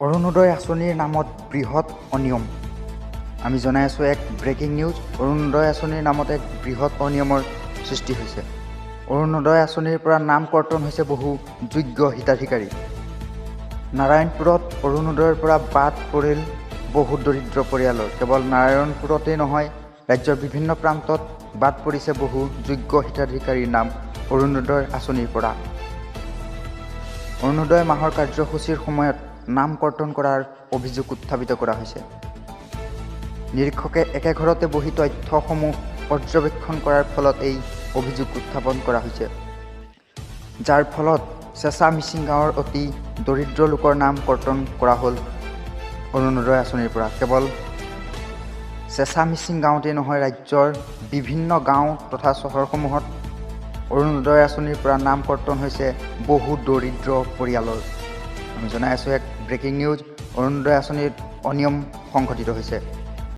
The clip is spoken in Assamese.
অৰুণোদয় আঁচনিৰ নামত বৃহৎ অনিয়ম। আমি জনাই আছোঁ এক ব্ৰেকিং নিউজ। অৰুণোদয় আঁচনিৰ নামত এক বৃহৎ অনিয়মৰ সৃষ্টি হৈছে। অৰুণোদয় আঁচনিৰ পৰা নাম কৰ্তন হৈছে বহু যোগ্য হিতাধিকাৰী। নাৰায়ণপুৰত অৰুণোদয়ৰ পৰা বাদ পৰিল বহু দৰিদ্ৰ পৰিয়ালৰ। কেৱল নাৰায়ণপুৰতেই নহয়, ৰাজ্যৰ বিভিন্ন প্ৰান্তত বাদ পৰিছে বহু যোগ্য হিতাধিকাৰীৰ নাম অৰুণোদয় আঁচনিৰ পৰা। অৰুণোদয় মাহৰ কাৰ্যসূচীৰ সময়ত নাম কৰ্তন কৰাৰ অভিযোগ উত্থাপিত কৰা হৈছে। নিৰীক্ষকে একে ঘৰতে বহি তথ্যসমূহ পৰ্যবেক্ষণ কৰাৰ ফলত এই অভিযোগ উত্থাপন কৰা হৈছে, যাৰ ফলত চেঁচা মিচিং গাঁৱৰ অতি দৰিদ্ৰ লোকৰ নাম কৰ্তন কৰা হ'ল অৰুণোদয় আঁচনিৰ পৰা। কেৱল চেঁচা মিচিং গাঁৱতেই নহয়, ৰাজ্যৰ বিভিন্ন গাঁও তথা চহৰসমূহত অৰুণোদয় আঁচনিৰ পৰা নাম কৰ্তন হৈছে বহু দৰিদ্ৰ পৰিয়ালৰ। আমি জনাই আছোঁ এক ব্ৰেকিং নিউজ। অৰুণোদয় আঁচনিত অনিয়ম সংঘটিত হৈছে।